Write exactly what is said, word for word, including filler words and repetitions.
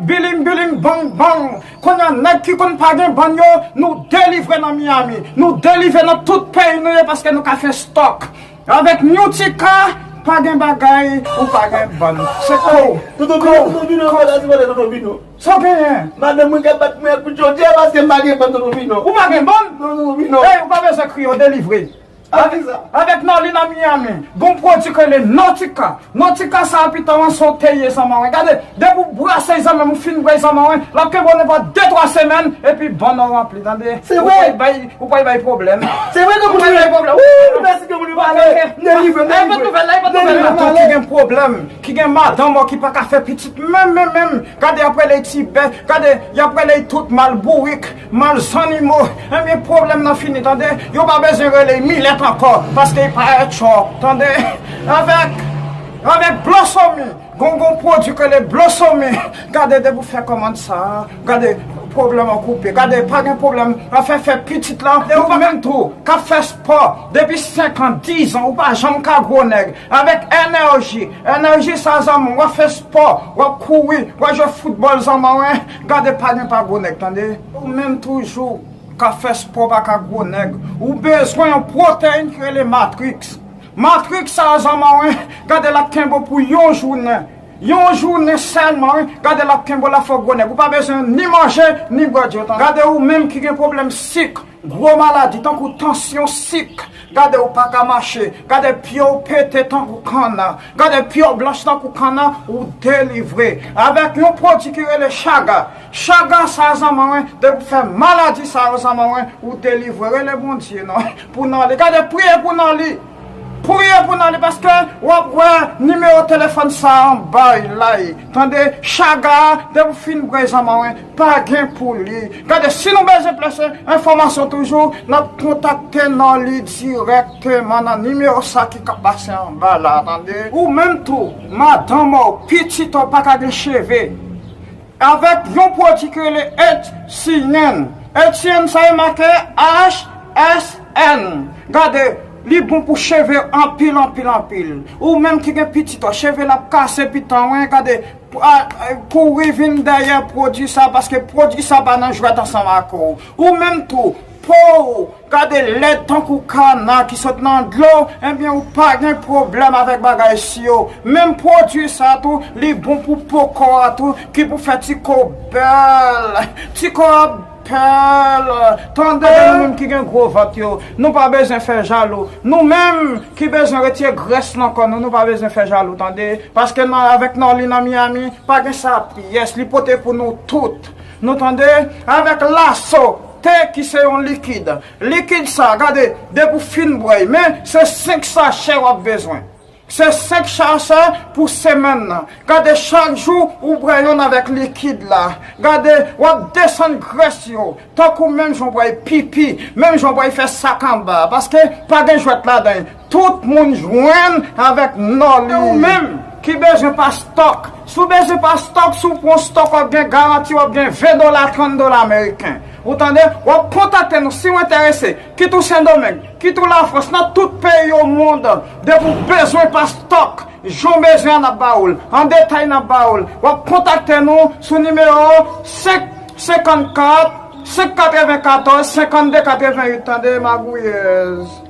Biling biling bang bang. Kounye a nèg ki konn pa gen bann yo, nou delivre nan Miami. Nou delivre nan tout peyi nou ye paske nou ka fè stòk. Avèk Newtica, pa gen bagay ou pa gen bann. Se kou. Tonton Bino, tonton Bino, tonton Bino. Sa w genyen? Madanm mwen ka bat mwen ak kout jodi a paske m pa gen bann, tonton Bino. Ou pa gen bann? Non, tonton Bino. Ey, ou pa bezwen kriye, w delivre. Avèk, avèk Nolly nan Miami, gon pwodui k rele Notika. Notika sa a pita w an se w te ye zanmi mwen. Gade, depi w brase zanmi mwen, ou fin bwè zanmi mwen, l ap kenbe w nenpòt de twa semèn, epi bann nan ranpli, tande. Se vre. Ou pral bay, ou pral bay pwoblèm. Se vre, granmoun. Ou pral bay pwoblèm. Wouy, mèsi, granmoun, pale. M delivre, m delivre. Tout nouvèl la, tout nouvèl la. Ki gen pwoblèm, ki gen madanm ki pa ka fè pitit, menm, menm, menm. Gade, y ap rele ti bèf, gade, y ap rele tout mal bourik. Mal zannimo, ebyen pwoblèm nan fini, tande. Yo pa bezwen rele Milèt ankò, paske li parèt cho, tande. Avèk, avèk Blosomi, gon, gon pwodui k rele Blosomi. Gade, depi w fè kòmand sa a, gade, pwoblèm an koupe. Gade, pa gen pwoblèm, afè fè pitit la. E ou menm tou, k ap fè spò depi senk an, diz an, ou pa janm ka gwo nèg. Avèk Enèji, Enèji sa zanmi, w ap fè spò, w ap kouri, w ap jwe foutbòl zanmi mwen. Gade, pa gen pa gwo nèg, tande. Ou menm toujou ka fè spò, pa ka gwo nèg. Ou bezwen yon pwoteyin ki rele Matrix. Matrix sa a zanmi mwen, gade, l ap kenbe w pou yon jounen. Yon jounen sèlman, wi. Gade, l ap kenbe w, l ap fè w gwo nèg. Ou pa bezwen ni manje, ni bwè dlo, tande. Gade, ou menm ki gen pwoblèm sik, gwo maladi tankou tansyon, sik. Gade, ou pa ka mache. Gade, pye w pete tankou kanna. Gade, pye w blanch tankou kanna, ou delivre. Avèk yon pwodui ki rele Chaga. Chaga sa a zanmi mwen, depi w fè maladi sa yo zanmi mwen, ou delivre. Rele Bondye non. Pou Nolly. Gade, priye pou Nolly. Priye pou Nolly paske w ap wè nimewo telefòn sa a anba l la. Tande, Chaga a, depi w fin bwè zanmi mwen, pa gen pou li. Gade, si nou bezwen plis enfòmasyon toujou, n ap kontakte Nolly dirèkteman nan nimewo sa ki ka pase anba la, tande. Ou menm tou, madanm ou, pitit ou pa ka gen cheve. Avèk yon pwodui ki rele H C N. H C N sa e make H S N. Gade, li bon pou cheve anpil, anpil, anpil. Ou menm ki gen pitit ou, cheve l ap kase pitan, wi, gade, pou, a, a, kouri vin dèyè pwodui sa, paske pwodui sa pa nan jwèt ansanm ak ou. Ou menm tou, po w, gade, lèd tankou kana ki sot nan dlo, ebyen, ou pa gen pwoblèm avèk bagay si yo. Menm pwodui sa tou, li bon pou po kò a tou, ki pou fè ti kò bèl, ti kò a bèl. Tande, nou menm ki gen gwo vant yo, nou pa bezwen fè jalou. Nou menm ki bezwen retire grès nan kò nou, nou pa bezwen fè jalou, tande. Paske nan, avèk Nolly nan Miami, pa gen sa pyès, li pote pou nou tout. Nou tande? Avèk Laso, te ki se yon likid. Likid sa, gade, depi w fin bwè l, men se senk sachè w ap bezwen. Se senk sachè pou semèn nan. Gade, chak jou, ou bwè yonn avèk likid la. Gade, w ap desann grès yo. Tankou menm jan w bwè pipi, menm jan w bwè fè sak anba. Paske pa gen jwèt ladan l. Tout moun jwenn avèk Nolly. Ou menm ki bezwen pa stòk. Si w bezwen pa stòk, si w pran stòk, w ap gen garanti, w ap gen ven dola, trant dola ameriken. Ou tande? W ap kontakte nou si w enterese. Kit ou Sendomeng, kit ou Lafrans, nan tout peyi o mond. Depi w bezwen pa stòk, jan w bezwen an, n ap ba w l. An detay, n ap ba w l. W ap kontakte nou sou nimewo senk, senkannkat, senk katrevenkatòz, sennde katreventuit, tande, magouyèz.